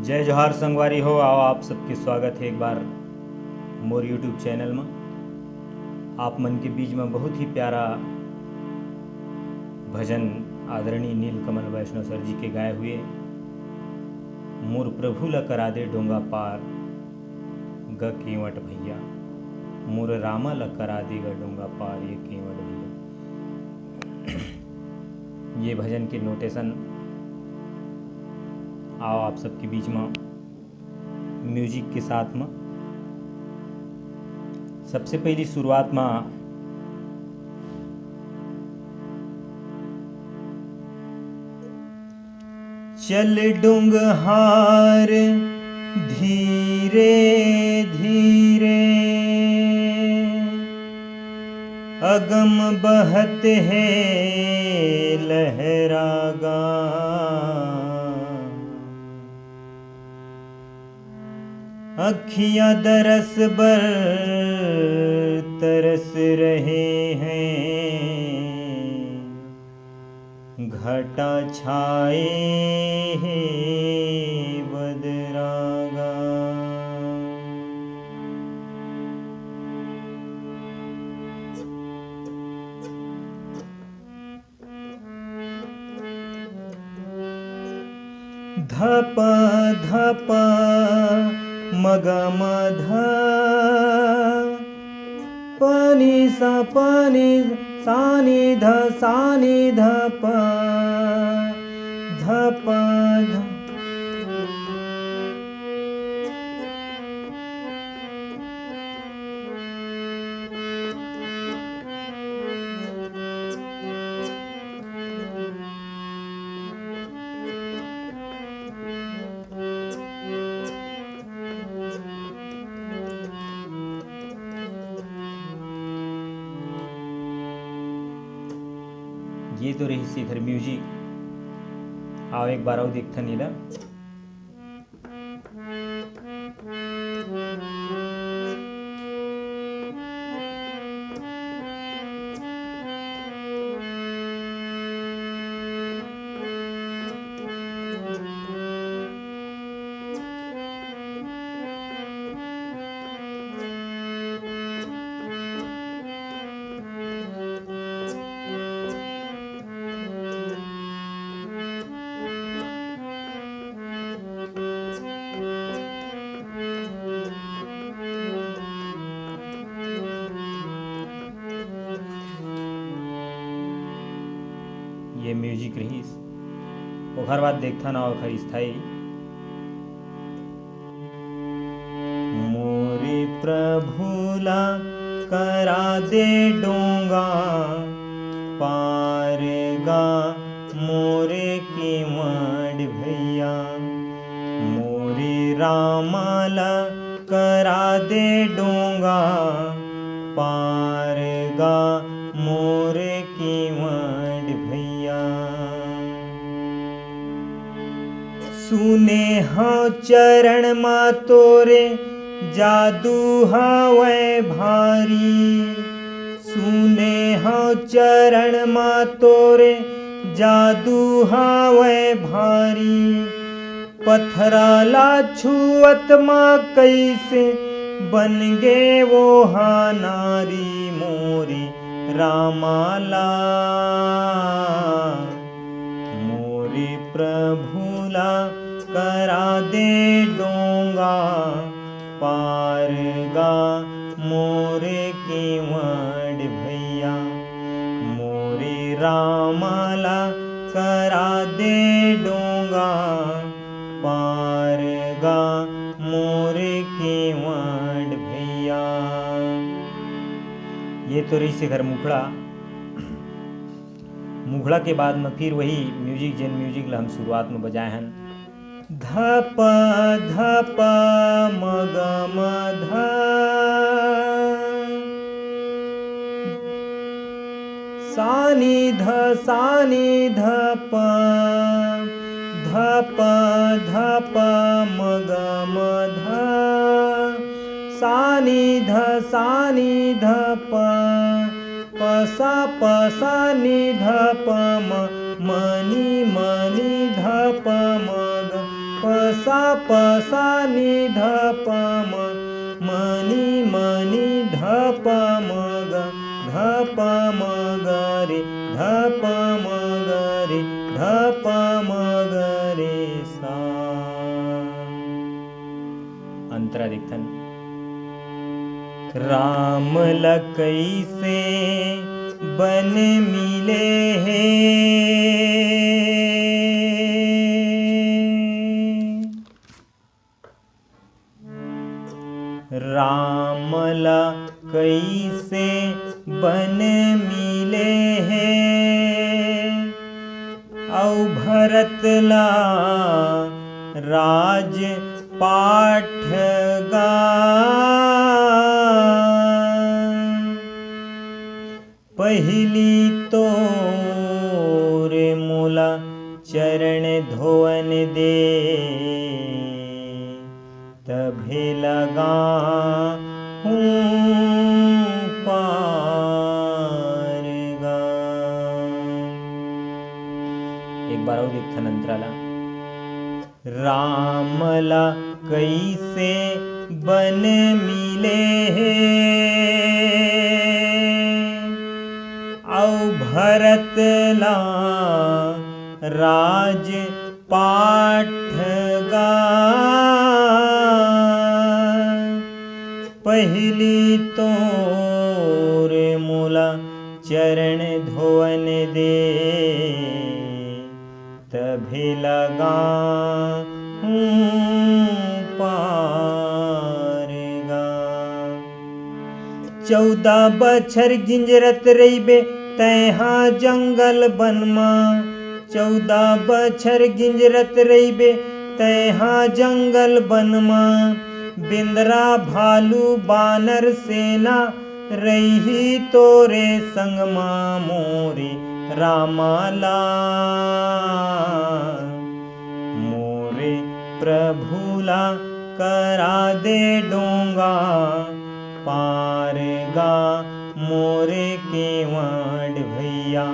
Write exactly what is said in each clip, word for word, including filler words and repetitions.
जय जोहार संगवारी हो, आओ आप सबके स्वागत हे एक बार मोर YouTube चैनल म। आप मन के बीच म बहुत ही प्यारा भजन आदरणीय नीलकमल वैष्णव सर जी के गाए हुए, मोर प्रभु ला करा दे डोंगा पार ग केवट भैया, मोर रामा ला करा दे ग डोंगा पार ये केवट भैया। ये भजन के नोटेशन आओ आप सबके बीच म म्यूजिक के साथ म। सबसे पहली शुरुआत म चल डोंगहार धीरे धीरे, अगम बहत हे लहरागा। अखियाँ दरस बर तरस रहे हैं, घटा छाए हे बदरागा। धप धप मगम ध, पानी सा पानी, सानी ध सानी धप, धप ध। ये तो रहिस एखर म्यूजिक। आओ एक बार अउ देखथन एला। ये म्यूजिक रहिस। ओखर बाद देखथन ओखर स्थाई। मोरे प्रभु ला करा दे डोंगा पार गा मोरे केवड़ भैया, मोरे रामा ला करा दे डोंगा पार गा मोरे केवड़ भैया। सुने हव चरण मा तोरे जादू हवय भारी, सुने हव चरण मा तोरे जादू हवय भारी। पथरा ला छुअत मा कइसे बन गे वो हा नारी मोरे रामा ला। मोरे प्रभु ला करा दे डोंगा पार गा मोरे केवड़ भैया, मोरे रामा ला करा दे डोंगा पार गा मोरे केवड़ भैया। ये तो रहिस एखर मुखड़ा। मुखड़ा के बाद में फिर वही म्यूजिक, जेन म्यूजिक ला हम शुरुआत में बजाए हन, धप धप मगम ध, सानी ध सानी धप, धप धप मगम ध, सानी ध सानी धप, पसा पसा निध पम, मनी मनी ध पम ग, पसा पसा नी ध प म, मनी मनी ध प म ग, ध प म ग रे, ध प म ग रे, ध प म ग रे सा। अंतरा देखथन। राम ल कइसे बन मिले हे। राम ला कइसे बन मिले हे, अउ भरत ला राज पाठ गा। पहिली तोर मोला चरण धोवन दे, तभे लगा हूँ पार गा। एक बार अउ देखथन अंतरा ला। राम ला कइसे बन मिले हे, अउ भरत ला राज पाठ गा। पहिली तोर मोला चरण धोवन दे, तभे लगा हूँ पार गा। चौदह बछर गिंजरत रहिबे तैहा जंगल बन मा, चौदह बछर गिंजरत रहिबे तैहा जंगल बन मा। बेंदरा भालू बानर सेना रही तोरे संग मा मोरे रामा ला। मोरे प्रभु ला करा दे डोंगा पार गा मोरे केवंड भैया।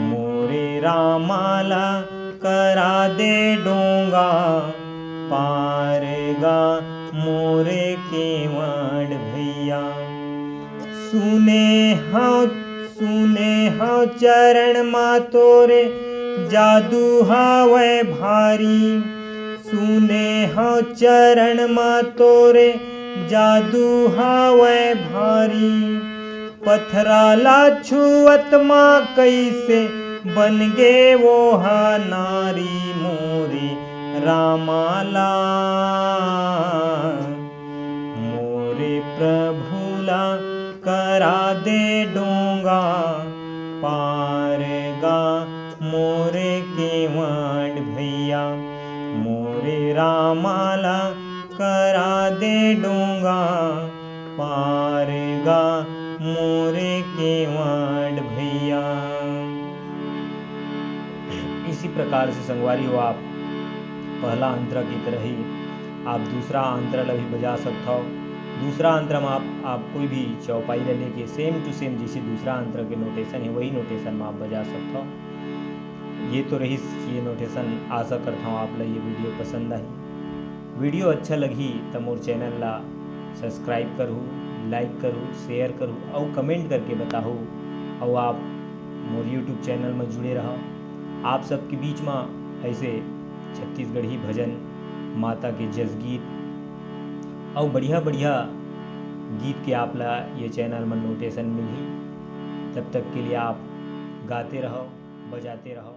मोरे रामा ला करा दे डोंगा पार गा मोरे केवंड भैया। सुने हव, सुने हव चरण मा तोरे जादू हावय भारी। सुने हव चरण मा तोरे जादू हावय भारी। पथरा ला छुअत मा कइसे बन गे वो हा नारी मोरे रामा ला। मोरे प्रभु ला करा दे डोंगा पार गा मोरे केवंड भैया। मोरे रामा ला करा दे डोंगा पार गा मोरे केवंड भैया। इसी प्रकार से संगवारी हो, आप पहला अंतरा की तरह ही आप दूसरा अंतरा ला भी बजा सकत हव। दूसरा अंतरा में आप, आप कोई भी चौपाई ला लेके same to same जैसे दूसरा अंतरा के notation है, वही notation में आप बजा सकत हव। ये तो रहिस ये notation। आशा करत हव आप ला ये video पसंद आही। Video अच्छा लगही त मोर channel ला subscribe करहू, like करहू, share करहू अउ comment करके बताहू। अउ आप मोर YouTube channel में जुड़े रहव। आप सबके बीच में ऐसे छत्तीसगढ़ी भजन, माता के जसगीत अउ बढ़िया बढ़िया गीत के आप ला ये channel में notation मिलही। तब तक के लिए आप गाते रहव, बजाते रहव।